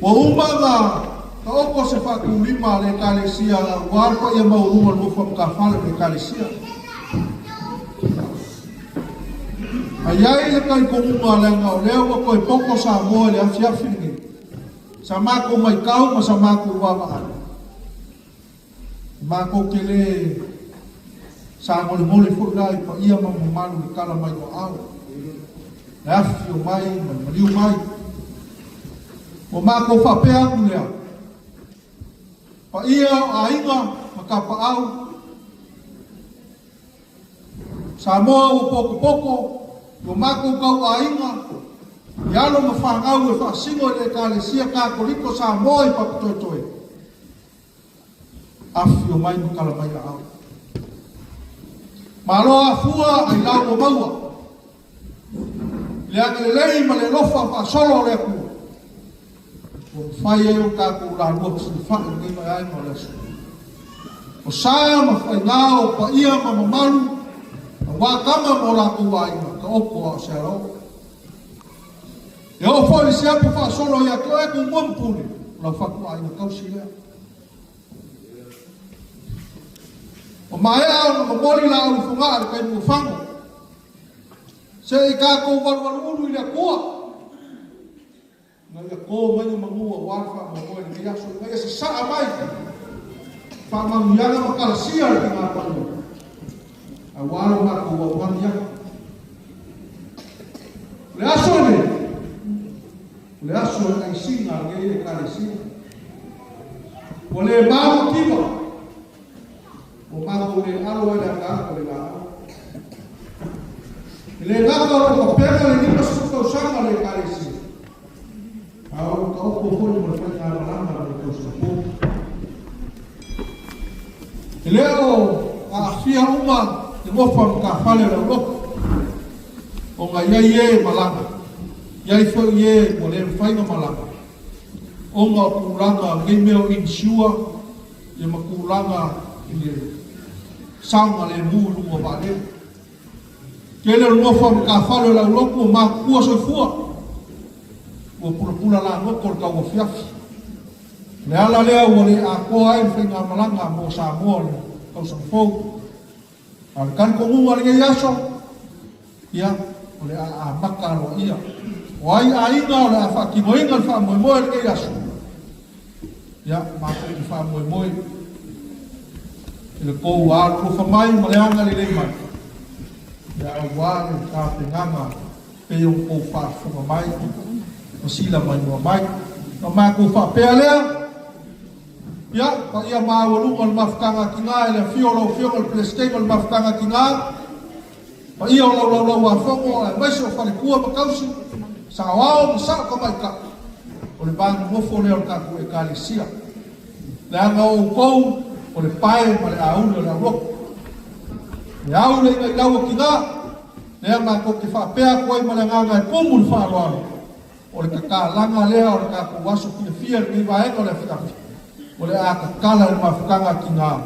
Ua uma ona taoto se faatulima a le Ekalesia aua le paia maualuga o le nofo a matafale o le Ekalesia. Ae i ai le talitonuga leaga o lea ua toe poto Samoa i le afiafi lenei, sa matou matau ma sa matou vaavaai, matou te le sagolegole foi la i paia ma mamalu i le tala mai o aao, le afifio mai ma le maliu mai. Ua matou faapea atu lea, paia o aiga ma tapaau, Samoa ua potopoto, ua matou tauaiga i alo ma fanau e faasino i le Ekalesia Katoliko Samoa i Papatoetoe. Afifio mai ma tala mai aao. Malo afua ailao ua maua. I le agalelei ma le alofa faasolo o le Atua, ua mafai ai ona tatou lalua fesilafai i lenei vaeaina o le aso. O sa ma faiga o paia ma mamalu aua tama ma o latou aiga, taoto a o se alaoo. E oo foi le siapo faasolo ia te oe Tumua ma Pule, o lau fatuaiga tausi lea. Ua maea ona momoli laau i Fogaa i le taimi ua fago. Se i tatou valuvaluulu i le Atua, ina ia to mai ni manu aua le faamoemoe i lenei aso, ina ia sasaa mai faamanuiaga ma kalasia le Tina Paia, aua lo matou auauni atu. O le aso lenei, o le aso o le aisiga a lenei Ekalesia. Ua le mau mativa, Ua matou le alo ai le ataata o le laau. E le gata o lo o tapena le 50 tausaga o le Ekalesia, a o lo o taoto foi ma le faigamalaga mo le tausaga fou. E le o aafia uma le nofo a matafale o le aulotu, ona i ai e malaga, i ai foi e ua le mafai ona malaga, ona o tulaga o nei mea o insure, ia ma tulaga i le saogalemu i luga o vaalele. Tele o le nofo a matafale o le aulotu o matutua soifua, ua pulapula lagoto le tauafiafi. O le ala lea ua le atoa ai le faigamalaga mo Samoa o le tausaga fou. A o le talitonuga o lenei aso, ia, o le a amata aloaia. O ai aiga o le a faatinoina le faamoemoe o lenei aso? Ia, matou te faamoemoe i le tou alolofa mai ma le agalelei mai, ia aua le tapenaga pei ona tou faafofoga mai ma silamaimoa mai. Ona matou faapea lea, Ia, paia maualuga o le mafutaga a Tina i le afio o lau Afioga i le Peresetene o le Mafutaga a Tina, paia o lau Laulau-a-Fono aemaise o faletua ma tausi, saoao ma sao tamaitai, o le va nonofo lea o le tatou Ekalesia. Leaga o outou o le pae ma le auli o le aulotu. Le au le inailau o Tina, lea matou te faapea atu ai ma le agaga e tumu le faaaloalo, O le tatalaga lea o le tatou aso fiafia i lenei vaega o le afiafi, o le a tatala i le mafutaga a tina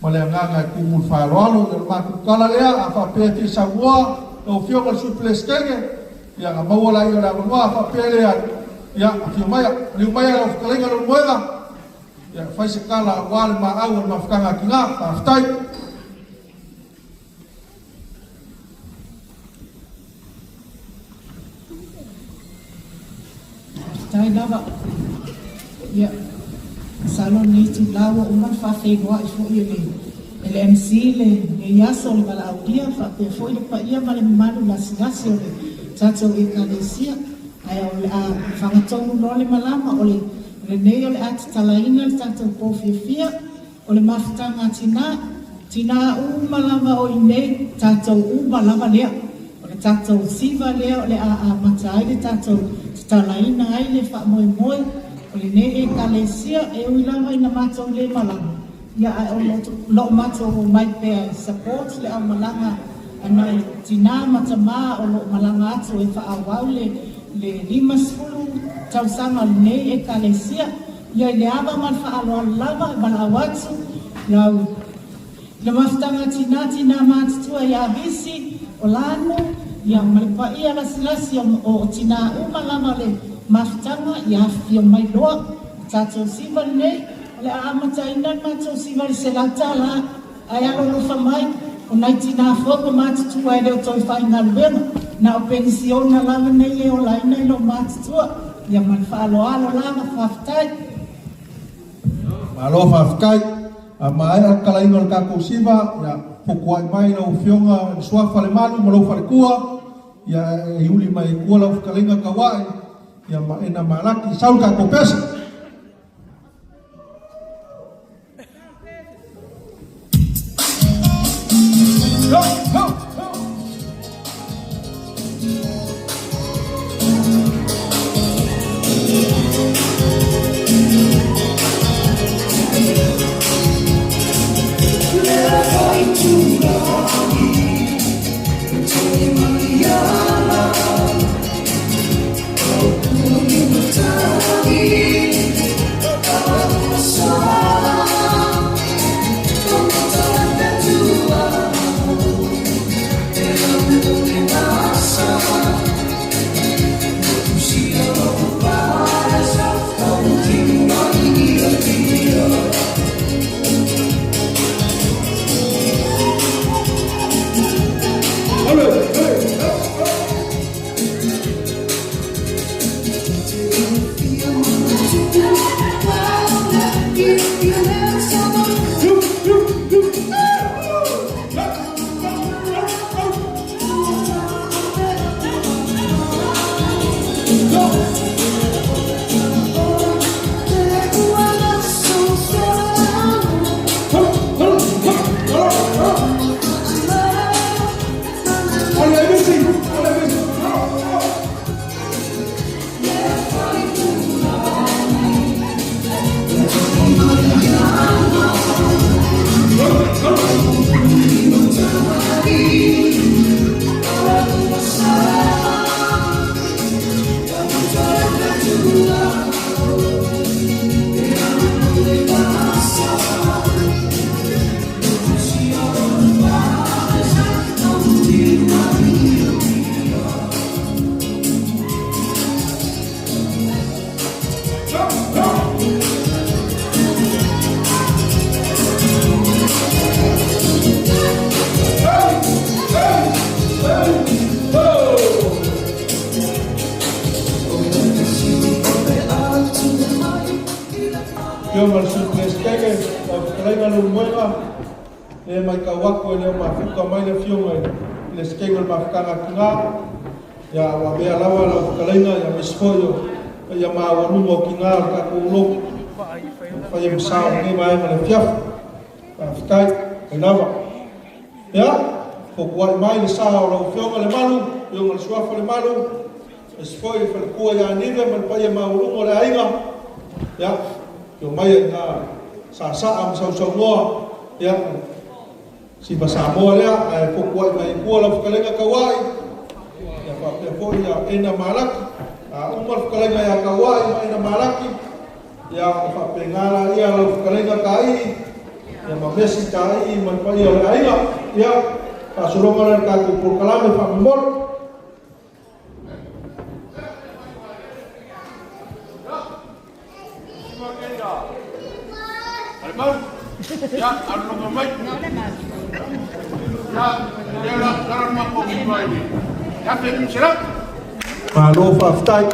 ma le agaga e tumu i le faaaloalo. Ia o le matou tala lea, a faapea e fia saunoa lau Afioga i le Sui Peresetene, ia ona maua laia o le avanoa, a faapea e leai, ia afio maia, maliu maia lau fetalaiga Leulumoega, ia fai se tala aua le maau o le mafutaga a tina. Faafetai. Faafetai lava. Ia, masalo o lenei itula ua uma ona faafeiloai foi e le e le MC lenei aso o le valaaulia faapea foi le paia ma le mamalu lasilasi o le tatou Ekalesia. Ae o le a fagatonu loa le malama o le lenei o le a tatalaina le tatou po fiafia. O le mafutaga a tina, tina uma lava o i inei, tatou uma lava lea. O le tatou siva lea o le a amata ai le tatou tatalaina ai le faamoemoe o lenei Ekalesia, e ui lava ina matou le malaga, ia ae o lo o matou omai pea e support le aumalaga a nai tina ma tama o lo o malaga atu e faaauau le le 50 tausaga o lenei Ekalesia. Ia i le ava ma le faaaloalo lava e valaau atu lau i le mafutaga tina tina matutua ia Visi o Lanu ia ma le paia lasilasi o tina uma lava o le mafutaga, ia afifio mai loa. O tatou siva lenei, o le a amataina le matou siva i le $100, ae alolofa mai, o nai tinā foi ua matutua e le o toe faigaluega, na o penisiona lava nei e olaina i loo matutua. Ia ma le faaaloalo lava, faafetai. Malo faafetai. A maea le talaiga o le tatou siva, ia fotuai mai lau Afioga i le Suafa Lemalu ma lou faletua, ia e iuli mai ai tua lau fetalaiga Taua'i, ia ma Ena Malaki. Sau le tatou pese. Go, go, go. Afioga i le Sui Peresetene, lau Fetalaiga Leulumoega, e matau atu e le o mafuta mai le Afioga i le Peresetene o le Mafutaga a Tina, ia ua avea lava lau fetalaiga aemaise foi o paia maualuga o tina o le tatou lotu faia ma sao i lenei vaega o le afiafi. Faafetai, fai lava. Ia, fotuai mai le sa o lau Afioga Lemalu, Afioga i le Suafa Lemalu, aemaise foi le faletua ia Nive ma le paia maualuga o le aiga. Ia, afio mai ina saasaa ma sausaunoa, ia, siva Samoa lea, ae fotuai mai i tua lau fetalaiga Tauai, ia faapea foi ia Ena Malaki. A uma le fetalaiga ia Tauai ma Ena Malaki, ia ona faapena laia lau fetalaiga Taii, ia ma Mesi Taii ma le paia o le aiga. Ia, faasologa lea le tatou polokalame faamomoli. Malo faafetai.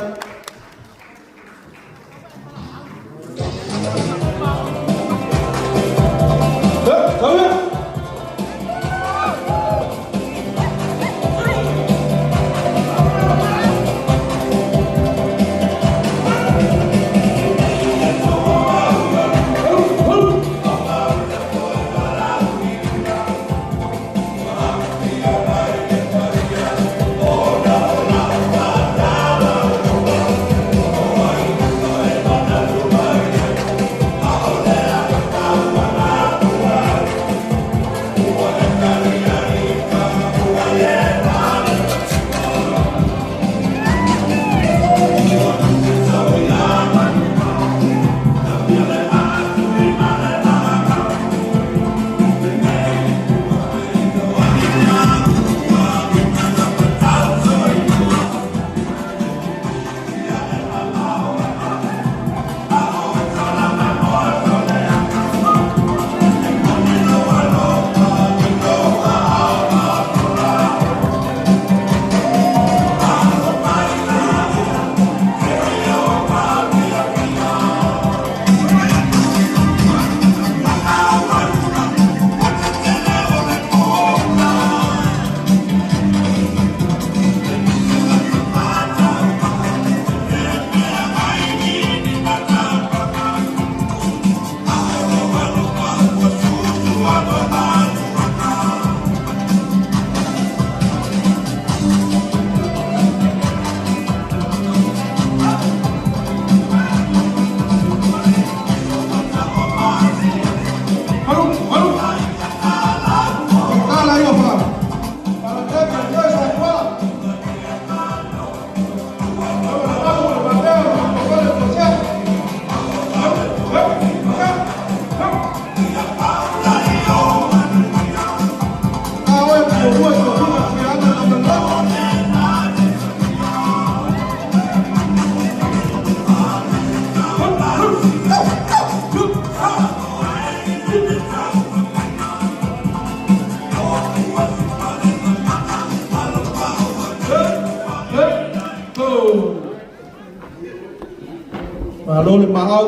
Malo le maau,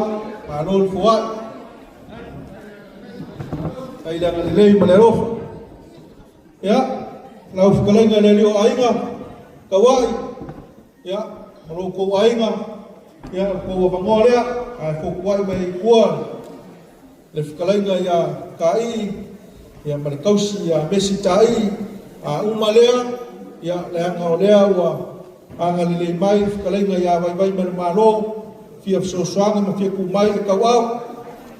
malo le foai. Faafetai le agalelei ma le alofa. Ia, lau fetalaiga i le alii o aiga, Tauai, ia, ma lo outou aiga, ia, o le tou avanoa lea, ae fotuai mai ai i tua le fetalaiga ia Taii, ia ma le tausi ia Mesi Taii, a uma lea, ia, leaga o lea ua agalelei mai le fetalaiga ia Vaivaimalemalo, fia fesoasoani ma fia tu mai i le tauau,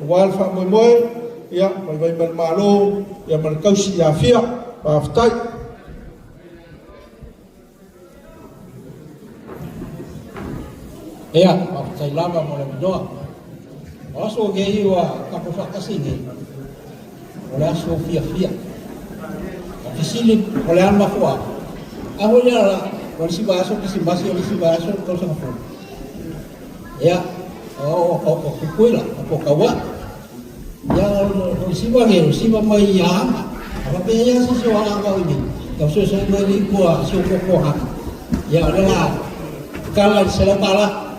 aua le faamoemoe, ia, Vaivaimalemalo, ia ma le tausi ia Fia. Faafetai. Ia, faafetai lava mo le avanoa. O aso nei ua tatou faatasi nei, o le aso fiafia. O fesili o le a le mafuaaga? A foi lea la, o le isi vaiaso Kerisimasi, o le isi vaiaso le tausaga fou. Ia, o Tutuila, o Taua'i. Ia, o le siva nei, o le siva mai i Aana. A faapea e i ai se isi o Aana o i inei, tau soisoi mai le i tua si o tatou hana. Ia, o le la tala i le $100.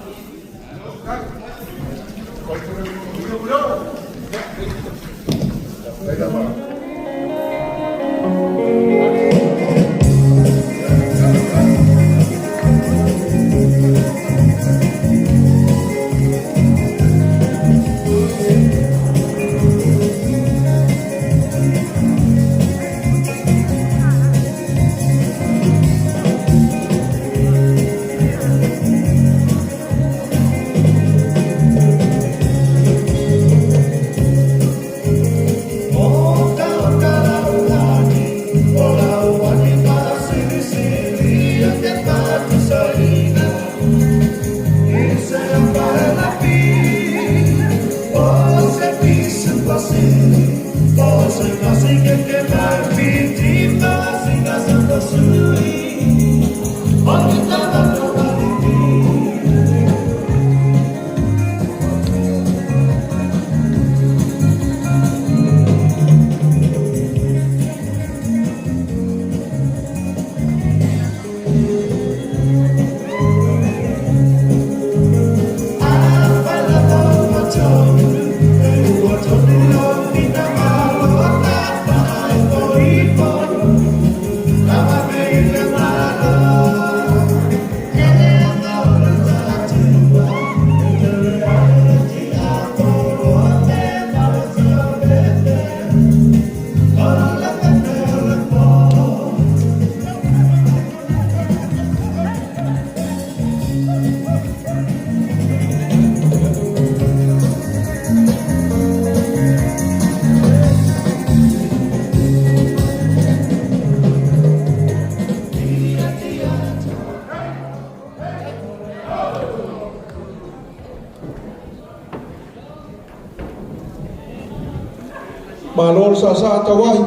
Malo le saasaa Tauai,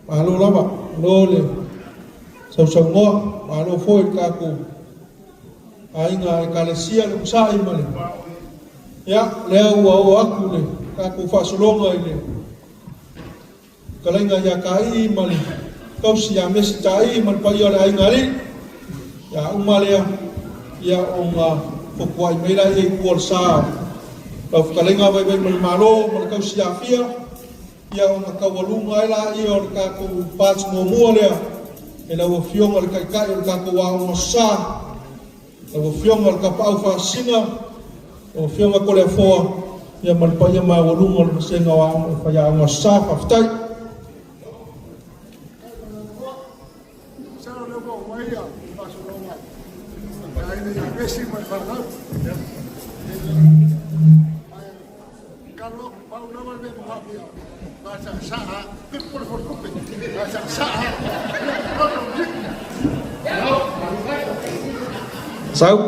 malo lava, malo le sausaunoa, malo foi le tatou aiga Ekalesia le onosai ma le. Ia, lea ua oo atu le tatou faasologa i le fetalaiga ia Taii ma le tausi ia Mesi Taii ma le paia o le aiga alii. Ia uma lea, ia ona fotuai mai laia i tua o le sa lau fetalaiga Vaivaimalemalo ma le tausi ia Fia, ia ona taualuga ai laia o le tatou part muamua lea e lau Afioga i le Taitai o le tatou Aoga Sa, lau Afioga i le Tapaau Faasisina, lau Afioga Toleafoa, ia ma le paia maualuga o le vasega o Aoga o Faiaoga Sa. Faafetai. Masalo lea ua oo mai le faasologa i le aiga ia Mesi ma le fanau. Ae tatalo atu, pau lava le mea e manaomia, na o le saasaa, tupu le faletupe, na o le saasaa. Sau.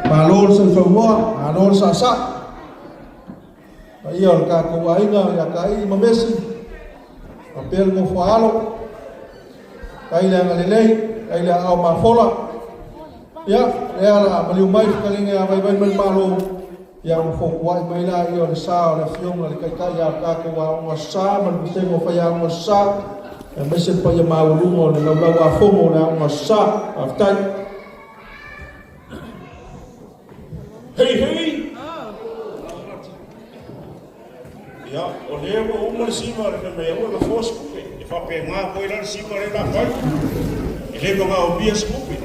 Malo le sausaunoa, malo le saasaa. Paia o le tatou aiga ia Kaii ma Mesi, faapea le nofo a alo, tai le agalelei, tai le aao mafola. Ia, lea la maliu mai fetalaiga ia Vaivai ma le Malo, ia ua fotuai mai laia o le sa o le Afioga i le Taitai a le tatou Aoga Sa ma le Vasega o Faiaoga Sa, aemaise le paia maualuga o le Laulau a Fono o le Aoga Sa. Faafetai. Hei hei! Ia, o lea ua uma le siva le fai mai aua e gafoa se tupe. E faapena foi la le siva lea o le a fai. E le magaomia se tupe.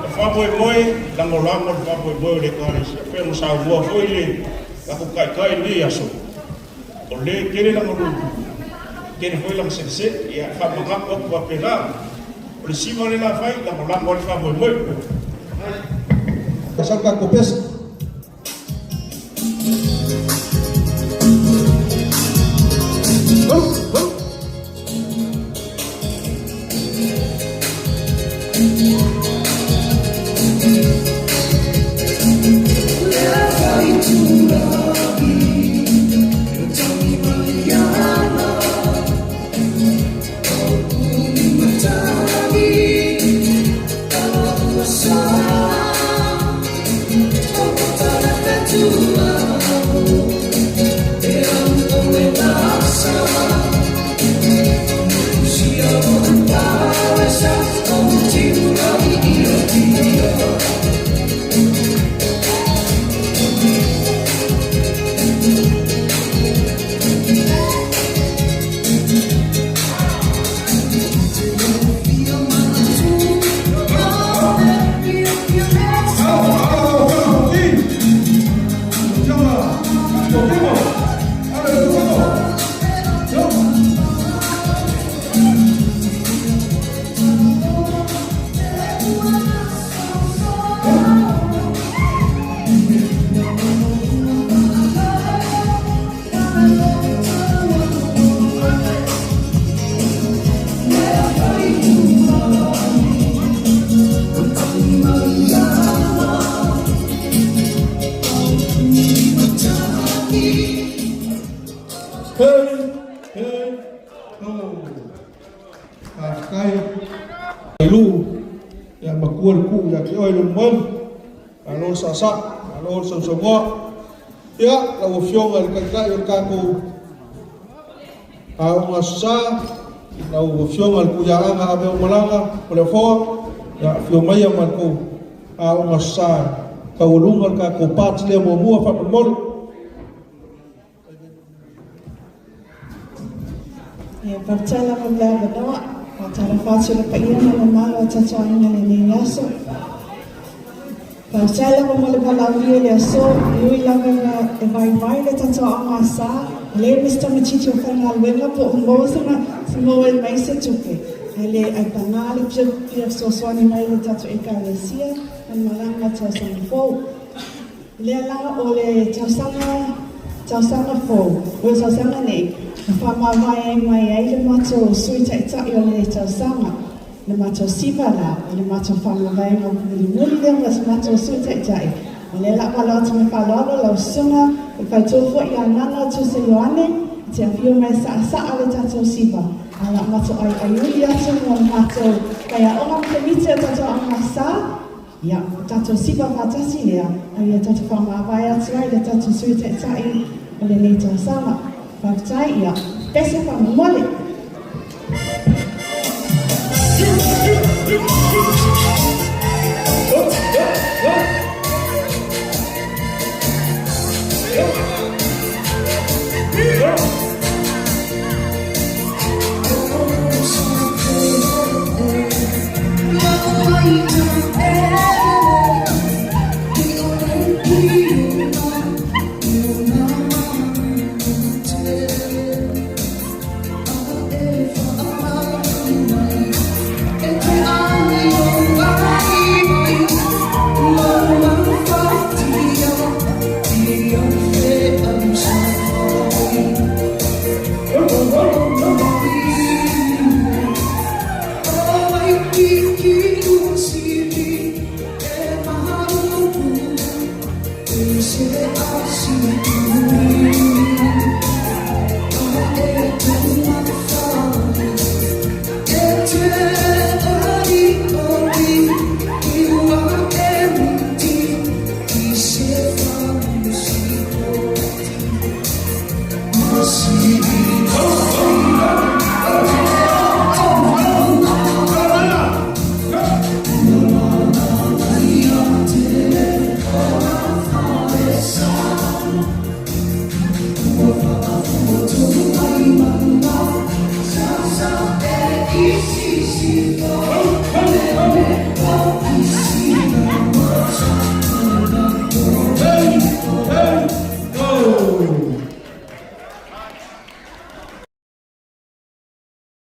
E faamoemoe, lagolago le faamoemoe o le Ekalesia. E pei ona saunoa foi le tatou Taitai i lenei aso, o lea e tele lana lulu, tele foi lana selesele. Ia, e faamanatu atu faapena. O le siva lea o le a fai, lagolago ai le faamoemoe. Sau tatou pese. Hei, hei, ho. Faafetai. Lu, ia matua le kuu ia te oe Leulumoega. Malo le saasaa, malo le sausaunoa. Ia, lau Afioga i le Taitai o le tatou Aoga Sa, lau Afioga i le Tuiaaga Aveomalaga o le Afoa, ia afio maia ma le tou Aoga Sa taualuga le tatou part lea muamua faamolemole. Ia, faafetai lava mo le avanoa. Faatalofa atu i le paia ma le mamalu o tatou aiga i lenei aso. Faafetai lava mo le valaaulia i le aso, e ui lava ina e vaivai le tatou aoga sa, e leai ma se tamaitiiti o faigaluega po o maua sana se maua mai se tupe, ae le ae paga le fia fesoasoani mai i le tatou Ekalesia ma le malaga tausaga fou. O lea la o le tausaga tausaga fou, o le tausaga nei, na faamavae ai mai ai le matou Sui Taitai o lenei tausaga, le matou siva la, o le matou faamavaega mulimuli lea ma se matou Sui Taitai. O lea la valaau atu ma le faaaloalo lau Susuga i le Faletua foi ia Nana Tusa Ioane, e te afio mai e saasaa le tatou siva, a o le a matou aiaiuli atu mo le matou faiaoga ma Komiti o le tatou Aoga Sa. Ia, o tatou siva faatasi lea, a ia tatou faamavae atu ai le tatou Sui Taitai o lenei tausaga. Faafetai, ia, pese faamolemole.